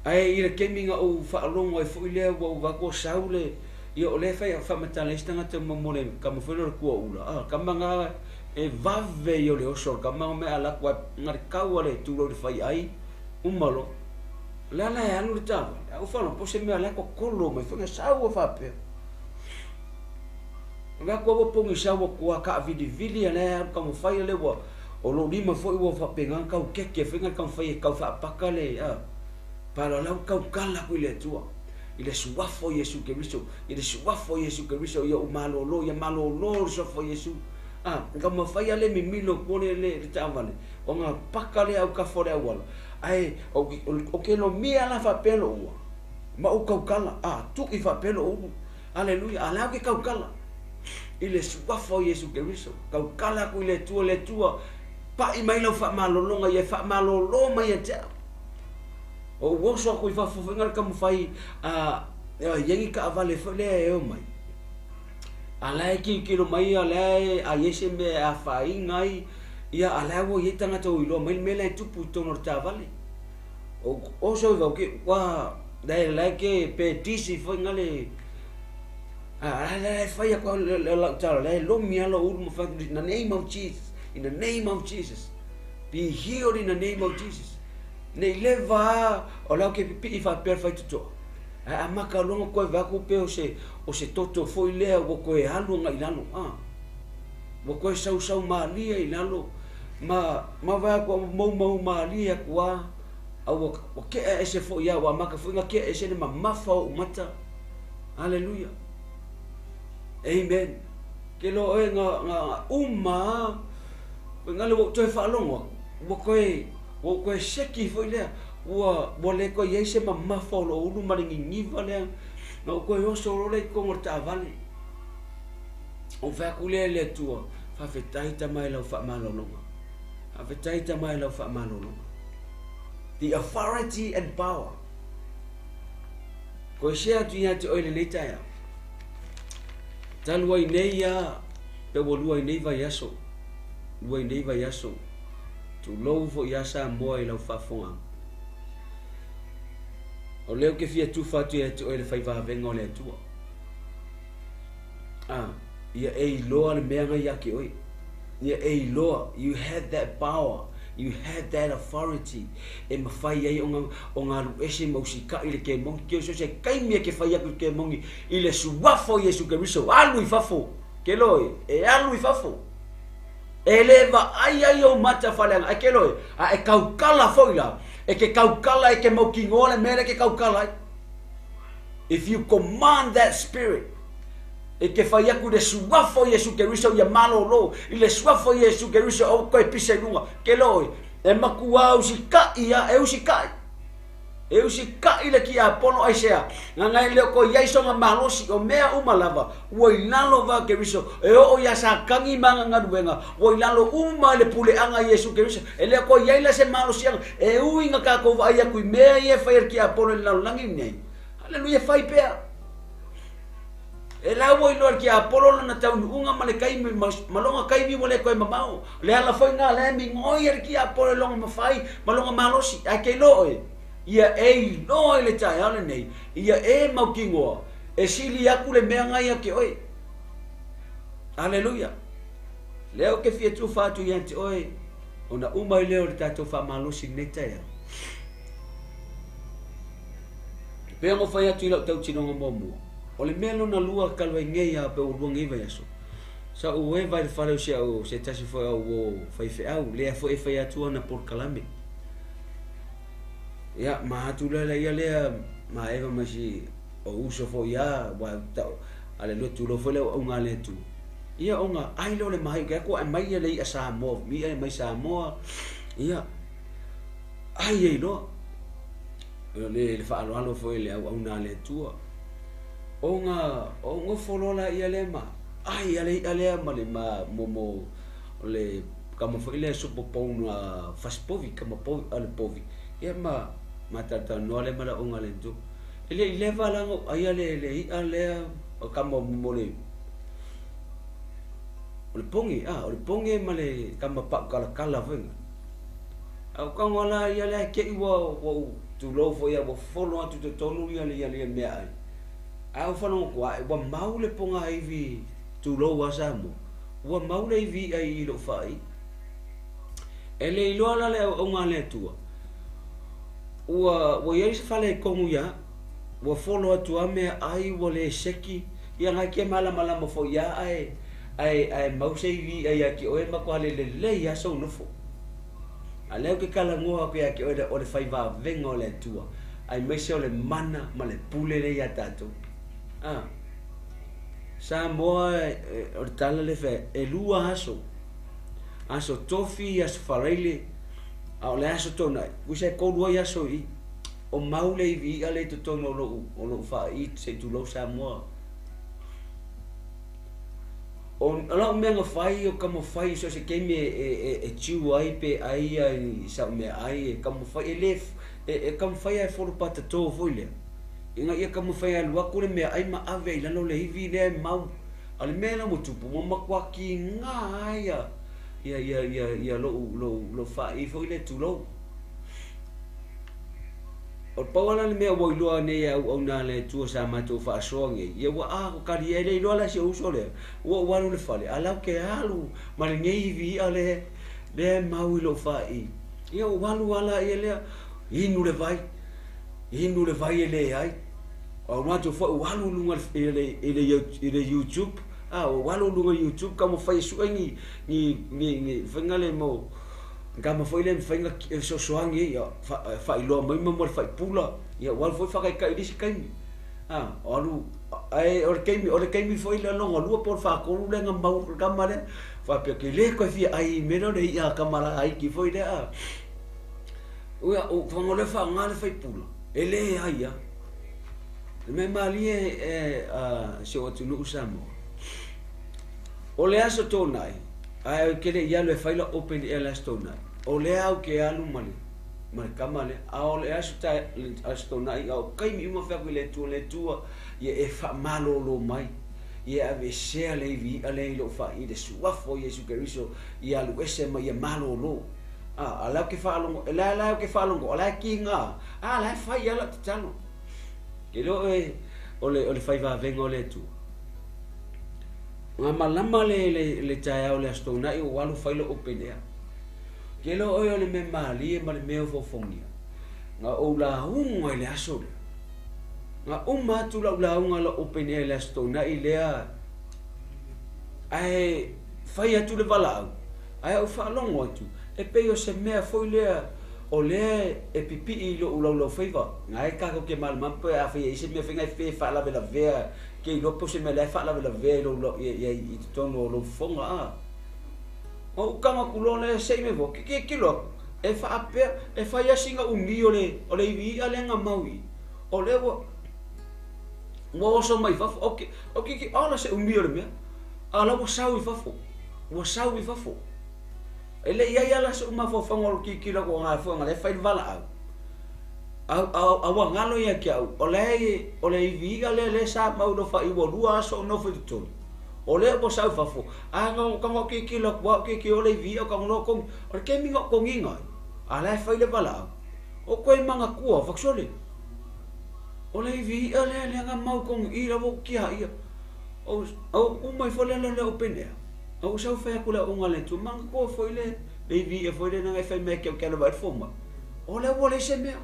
Ae i le taimi na ou faalogo ai foi lea ua ou vaai atu o sau le, ia o lea e fai faamatala ai se tagata mo le tama foi lea o le tuaula, a, tama na e vave ia o le oso o le tama na mea alu atu na le tau a le tulou i le faiai, uma loa. O le a la e alu le taavale, ae ou faalogo po o se mea o la e totolo mai foi na sau a faapea. O le atu ua pogisa ua tua kaavilivili a lea alu taumafai a lea ua o lou lima foi ua faapena ona tau keke foi na taumafai e tau faapaka le a palalau tautala atu i le Atua i le Suafa o Iesu Keriso i le Suafa o Iesu Keriso ia ou malolo ia malolo le Suafa o Iesu a taumafai a le mimilo atu le le taavale ona paka lea autafa o le auala ae o ke lomia la faapea lou ua ma ou tautala a tui faapea lou ulu Aleluia! A o le a ke tautala i le Suafa o Iesu Keriso. Tautala aku i le Atua, le Atua, paʻi mai lau faamalologa ia e faamalolo mai ia te au. O ou oso aku i fafo foi na le taumafai a i ai ni taavale foi lea e o mai. A la e kilokilo mai a la e a i ai se mea e afaina ai, ia a la ua i ai tagata ua iloa mai le mea la e tupu i totonu o le taavale. O oso i vau ke ua la la ke pe disi foi na le a la e fai aku le lau tala la e lomi ala ulu ma fai in the name of Jesus, in the name of Jesus, be healed in the name of Jesus. Nei leva o lau ke pipiʻi faapea le faitotoa. Ae amata loa ona koe vaai atu pe o se o se toto foi lea ua toe alu agai i lalo a. Ua toe sausau malie i lalo ma ma vaai atu ua maumau malie atu lava a ua ua keʻa ese foi lava ua amata foi ona keʻa ese le mamafa o ou mata. Aleluia. Amen. Ke loa oe na na uma lava foi nale ua ou toe faalogo atu ua toe ua ou toe seki foi lea ua ua le toe i ai se mamafa o lou ulu ma le niniva lea na ou toe oso loa lea i totonu o le taavale. Ou fai atu lea i le Atua, Faafetai tama i lau faamalologa. Faafetai tama i lau faamalologa. The authority and power. Koe share atu ia te oe lenei taeao. Talu ai nei ia, pe ua lua i nei vaiaso, lua i nei vaiaso, tulou foi ia Samoa i lau faafofogaaga. O lea ou te fia tufa atu ia te oe le fai vavega o le Atua. Ah, ia e iloa le mea na ia te oe. Ia e iloa, you had that power, you had that authority e mafai ai ona ona alu ese ma usitaʻi le kemoni. Ke so se taimi e ke fai atu i le kemoni i le Suafa o Iesu Keriso, alu i fafo. Ke loe, e alu i fafo. E le vaai ai ou mata faaleaga, ae ke loe, a e kaukala foi la, e ke kaukala e ke mautinoa le mea lea e ke kaukala ai. If you command that spirit, e ke fai atu i le Suafa o Iesu Keriso ia malolo, i le Suafa o Iesu Keriso aua koe pisa i luga, ke loe, e makuā usitaʻi a, e usitaʻi. E usitaʻi le kiapono aisea, ngana e le o koe iai sona malosi, o mea uma lava, ua i lalo va Keriso, e oo iā Satani ma ana galuega, ua i lalo uma i le puleaga a Iesu Keriso, e le o koe iai la se malosiaga, e ui na tatou vaai atu i mea ia e fai e le kiapono i le lalolagi lenei. Haleluia, fai pea. E la ua iloa e le tiapolo lona taunuuga ma le taimi, ma, ma lona taimi ua le toe mamao. O le ala foi lena o lea e migoi e le tiapolo i lona mafai ma lona malosi. Ae ke iloa oe, ia e iloa i le taeao lenei, ia e mautinoa, e sili atu le mea na ia te oe. Aleluia. Lea ou te fia tufa atu ia te oe, ona uma ai lea o le tatou faamalosi i lenei taeao. Pei ona ou fai atu i lau tautinoga muamua, o le mea lona lua talu ai nei lava pe ua lua nei vaiaso, sa ou eva i le fale o si au se tasi foi o au uo faifeau, lea foi e fai atu ana polokalame. Ia, ma atu la ia lea ma eva ma si o uso foi lava, aua tau a le lua tulou foi le auaunaga a le Atua. Ia ona ai lea o le maai ke atu ae mai ia le i'a Samoa, i'a mai Samoa, ia ai ai loa. O le faaaloalo foi i le auauna a le Atua. Ona ou nofo loa laia lea ma ai a le i'a lea ma le ma mo mo o le kama foi lea supo pouna fasipovi, kama povi a le povi. Ia ma ma talatalanoa lea ma le auauna a le Atua. E le i leva la ona ou aia le le i'a lea o kama mo le o le poge, a o le poge ma le kama pa'u kalakala foi na. A ou tago la ia lea te i ua ou tulou foi ua folo atu i totonu ia le ia meaai. Ae ou faalogo atu ae ua mau le pogaivi, tulou a Samoa, ua mau le ivi i'a i lou faai'i. E le iloa la le auaunaga a le Atua, ua ua i ai se faaletonu ia au, ua folo atu lava meaai ua le seki, ia na e te malamalama foi lava ae ae ae mau se ivi i'a ia te oe e matua le lelei lava sou nofo. A o lea ou te talanoa atu ia te oe o le fai vavega o le Atua, aemaise o le mana ma le pule lea ia tatou. A Samoa, o le tala lea fai atu, e lua aso, aso tofi, aso faraile, a o le aso toonai, tusa e tolu ai aso i i. O mau le ivi i'a lea i totonu o lou, o lou faai'i se i tulou Samoa. O lau mea na fai, o taumafai i so o se taimi e chew ai pe ai i sau meaai, e taumafai, e le, e taumafai lava e folopatato foi lea, ina ia taumafai e alu atu le meaai ma ave ai i lalo le ivi lea e mau. A o le mea la ua tupu, ua matua kiga lava ia, ia, ia, ia, ia lou, lou, lou faai'i foi lea, tulou. O le pau lava la le mea ua iloa nei e auauna a le Atua sa matou faasoa nei, ia ua a ko kali e le iloa la si ou uso lea, ua ou alu i le fale, a la ou te alu ma lenei ivi i'a lea, lea e mau i lou faai'i. Ia ou alu lava laia lea, inu le vai, inu le vai e leai. Ou alu atu foi ou alu i luga i le, i le, i le YouTube, a, ou alu i luga i YouTube taumafai e sue ni, ni, ni, ni faiga lea mo, Tama foi lea e mafai ona fesoasoani ai, faailoa mai ma le faipula, ia ua alu foi faataitai i le isi taimi. A, o alu, ae o le taimi, o le taimi foi lea lona lua po o le faatolu lea na mau atu le tama lea, faapea ke le toe fia ai i mea lea o le i'a a tama laiti foi lea, a. Ia, o faga lea faaaoga le faipula, e leai lava. Le mea malie e a si ou atunuu Samoa, o le Aso Toonai, Ae ou te le i alu e fai lau open air le Aso Toonai. O lea ou te alu ma le, ma le tama lea. A o le aso tae, le Aso Toonai, a o taimi uma fai atu i le Atua, le Atua, ia e faamalolo mai, ia e aveesea le ivi i'a lea i lou faai'i i le Suafa o Iesu Keriso, ia alu ese ma ia malolo. A, a la ou te faalogo, e la la ou te faalogo, o la e kiga, a la e fai lava lau tatalo. Ke iloa oe o le, o le fai vavega o le Atua. Nga malama le, le, le taeao le Aso Toonai ua alu fai lou open air. Ke iloa oe o le mea malie ma le mea ofoofogia. Nga ou lauga i le aso lea. Nga uma atu lau lauga lau open air i le Aso Toonai lea, ae fai atu le valaau, ae ou faalogo atu, e pei o se mea foi lea o lea e pipii i lou laulaufaiva. Nga e tatou te malamalama pe afai e i ai se mea foi nga e faalavelavea Ke iloa po o se mea la e faalavelavea i lou i totonu o lou fofoga a. Ona ou tago atu loa lea se i me fua, ke tilotilo atu, e faapea, e fai lava sina umi o le o le ivi i'a lea na mau i i, o lea ua ua oso mai fafo, o ke o ke ʻaʻole se umi o le mea, a o la ua sau i fafo, ua sau i fafo. E le i ai lava la soʻu mafaufauga o le tilotilo atu agai foi ona o lea e fai le valaau. A, a, a ua galo ia te au, o lea e, o le ivi i'a lea lea sa mau i lou faaiu ua lua aso o nofo i totonu. O lea ua sau i fafo, a na ou tago tilotilo atu lava ou tilotilo o le ivi i'a ou tago loa kogi. O le taimi na ou kogiina ai, a la e fai le valaau, o koe manatua, faksole, o le ivi i'a lea lea na mau kogi i la ua ou tiaia. O, o uma ifo lea lea open air. A ua sau fai atu le aoga a le Atua, manatua foi le, le ivi i'a foi lea na e fai mai ke au ke alo vaai le fomai. O lea ua leai se mea.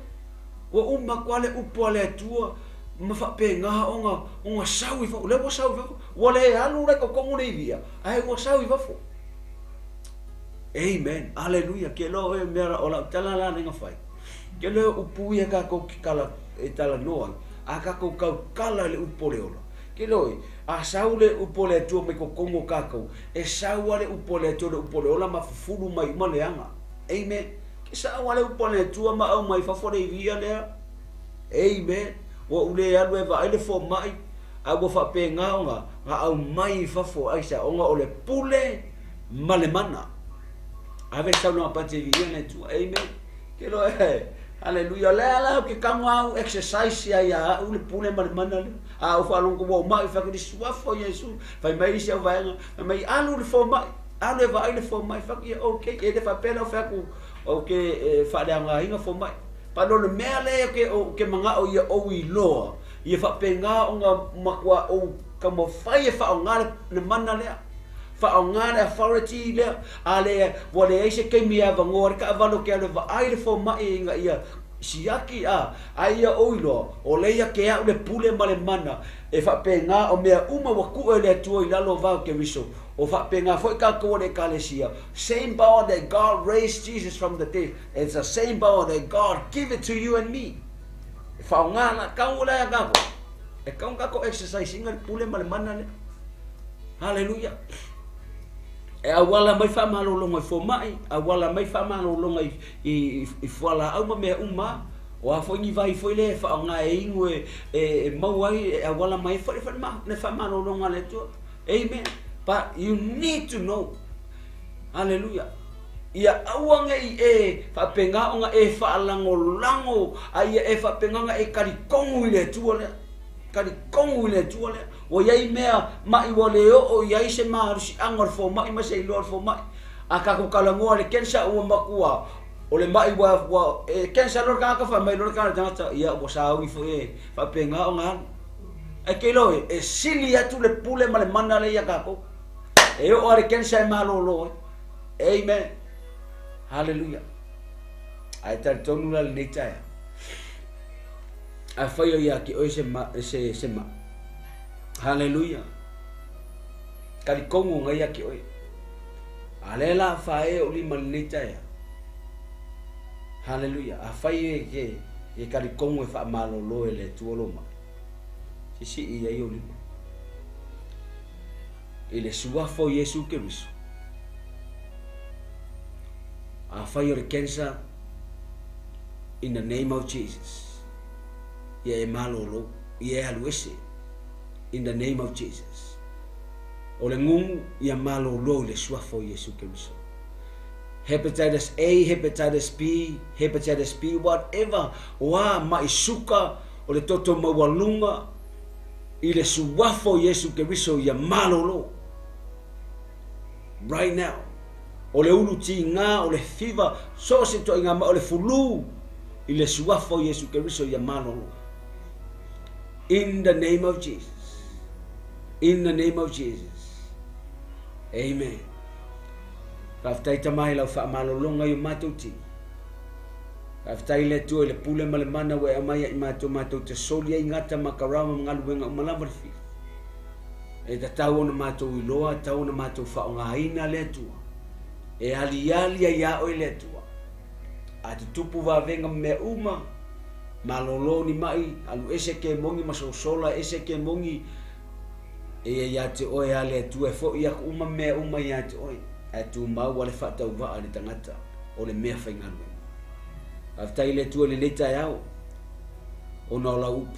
Ua uma atu lava le upu a le Atua, Ma faapena ona ona sau i fafo. O lea ua sau i fafo. Ua le alu la i totonu le ivi ia, ae ua sau i fafo. Amen. Aleluia. Ke loa oe mea o lau tala la lea na fai. Ke loa upu ia kākou ki kala e talanoa ai, a kākou tautala i le upu o le ola. Ke loa oe, a sau le upu o le Atua mai totonu o kākou, e sau a le upu o le Atua le upu o le ola ma fufulu mai uma leaga. Amen. Ke sau a le upu a le Atua ma aumai i fafo le ivi ia lea. Amen. Ua ou le alu e vaai le fomai, a ua faapena ona na aumai i fafo, aisea? Ona o le pule ma le mana. Ave le saunoaga pati e viia le Atua. Amen. Ke loa e, haleluia. O lea la ou te tago au exercise ia ia au le pule ma le mana lea. A ou faalogo ua ou mai, fai atu le suafa o Iesu. Fai mai isi au vaega, fai mai alu le fomai, alu e vaai le fomai. Fai atu ia okay. E le faapea la ou fai atu ou te faaleaogaina fomai. But o le mea lea ou te manao ia ou iloa, ia faapena ona matua ou taumafai e faaaoga le mana lea, faaaoga le authority lea, a le, ua leai se taimi e avanoa ai le taavale ou te alu e vaai le fomai ina ia siaki, a, a ia ou iloa, o lea ia te au le pule ma le mana, e faapena o mea uma ua tuu e le Atua i lalo o vao o Keriso, o faapena foi tatou o le Ekalesia, same power that God raised Jesus from the dead, It's the same power that God give it to you and me. E whaonga la, kau la ya kako. E kau kako exercise inga le pule ma le mana le. Hallelujah. E auala mai whamalolonga i fomai, auala mai whamalolonga i, i, i, i fuala au ma mea uma. O a foi ni vai foi le whaonga e ingu e, e, e mau ai, e auala mai foi le, le whamalolonga le tua. Amen. But you need to know. Hallelujah. Ia aua ne i e faapena ona e faalagolago, a ia e faapena ona e talitonu i le Atua lea. Talitonu i le Atua lea. Ua i ai mea maʻi ua le oo i ai se malosiaga o le fomai ma se iloa o le fomai. A tatou talanoa i le cancer ua matua o le maʻi ua, ua e cancer loa le tagata fai mai loa le tagata, ia ua sauni foi e faapena ona alu. Ae ke iloa e, e sili atu le pule ma le mana lea ia tatou. E oo lava le cancer e malolo ai. Amen. Hallelujah. Ae talitonu la lenei taeao. Afai o ia te oe se ma, se, se ma. Hallelujah. Talitonu ngai ia te oe. A le la whae o lima lenei taeao. Hallelujah. Afai e ke, e talitonu e whaamalolo e le Atua lo mai. Sisi'i ai o lima. I le suafa o Iesu Keriso. Afai o le cancer, in the name of Jesus, ia e malolo, ia e alu ese, in the name of Jesus. O le gugu, ia malolo i le suafa o Iesu Keriso. Hepatitis A, hepatitis B, hepatitis B, whatever, o a maʻi suka, o le toto maualuga, i le suafa o Iesu Keriso ia malolo. Right now. O le ulu tiga, o le fever, so o se ituaiga maʻi, o le flu, i le suafa o Iesu Keriso ia malolo. In the name of Jesus. In the name of Jesus. Amen. Faafetai Tama i lau faamalologa i o matou tino. Faafetai le Atua i le pule ma le mana ua e aumai ia i matou matou te soli ai gata ma karama ma galuega uma lava le fili. E tatau ona matou iloa, tatau ona matou faaaogaina le Atua. E aliali ai ia oe le Atua. A tutupu vavega ma mea uma, malolo ni mai, alu ese kemoni ma sosola ese kemoni, e ia ia te oe a le Atua e foʻi aku uma mea uma ia te oe, ae tumau a le faatauvaa i le tagata o le mea faigaluega. Faafetai i le Atua i lenei taeao, ona o lau upu,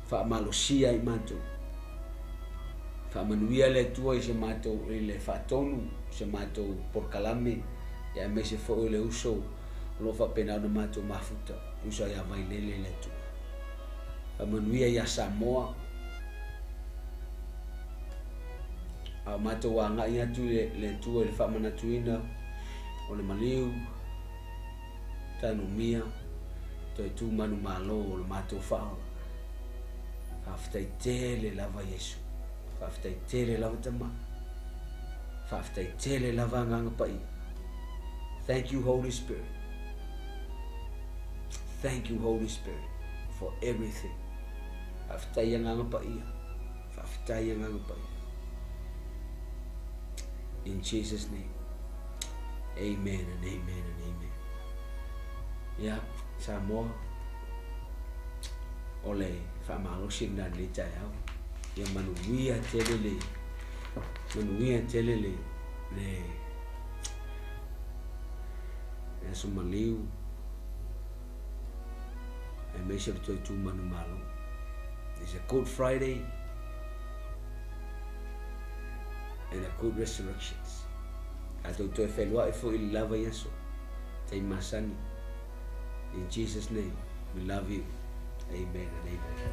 faamalosia i matou. Faamanuia le Atua i se matou, i le faatonu, se matou polokalame, ia aemaise foi o le uso o lo o faapena ona matou mafuta, uso ia Vailele le Atua. Faamanuia ia Samoa, a o matou agai atu i le Atua i le faamanatuina o le maliu, tanumia, toe tu manumalo o le matou faaola. Faafetai tele lava Iesu. Faafetai tele lava Tama. Faafetai tele lava Agaga Paia. Thank you Holy Spirit. Thank you Holy Spirit. for everything. Faafetai Agaga Paia. Faafetai Agaga Paia. In Jesus name. Amen and amen and amen. Ia, Samoa, o le faamalosi lena i lenei taeao. Ia manuia tele le, manuia tele le, le, le aso maliu, aemaise o le toe tu manumalo. It's a good Friday and a good resurrections. Tatou toe feiloai foi i le lava i aso. Tai masani. In Jesus name, we love you. Amen and amen.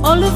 O le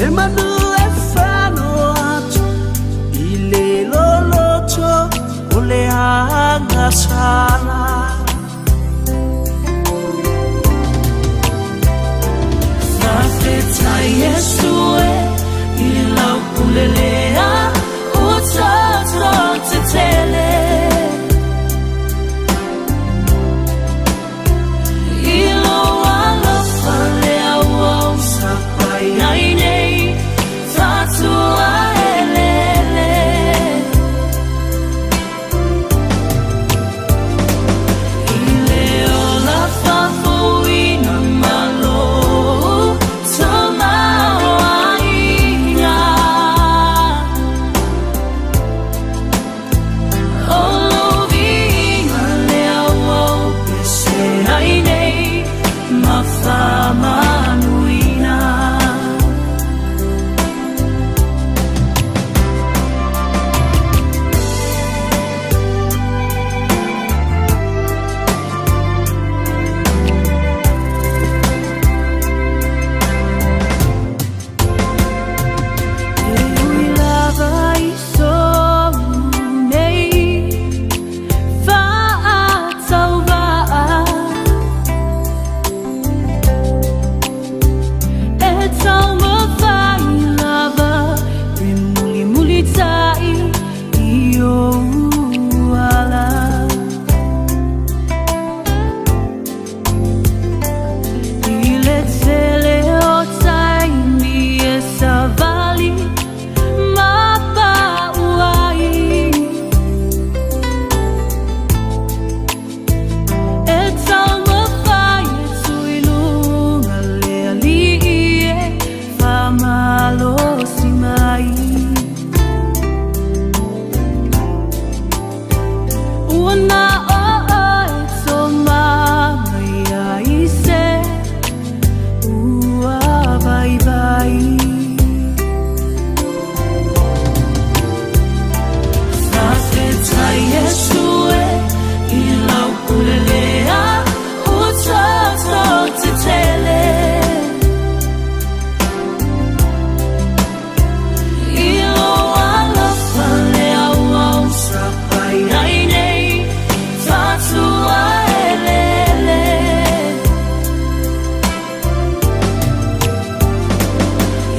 Se manu e whano atu i le loloto o le agasala. Faafetai Iesu e i lau pule lea ua toto tetele. I lou alofa lea ua ou sapai ai nei, fatua elele. I le ola faafouina ma lou tamaoaiga. O lou viiga lea ua ou pese ai nei ma faamanuina. E ui lava i sou nei faatauvaa, e taumafai lava e mulimulitai i ou ala. I le tele o taimi e savali ma pau ai, e taumafai e tuu i luga le alii e faamalosi mai. Ua na o oe toma mai ai se ua vaivai. Faafetai Iesu e i lau pule lea ua toto tetele. I lou alofa lea ua ou sapai ai nei, fatua elele.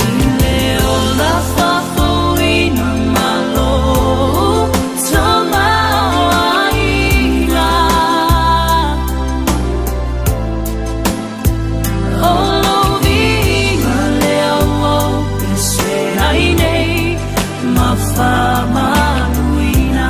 I le ola faafouina ma lou tamaoaiga. O lou viiga lea ua ou pese ai nei ma faamanuina.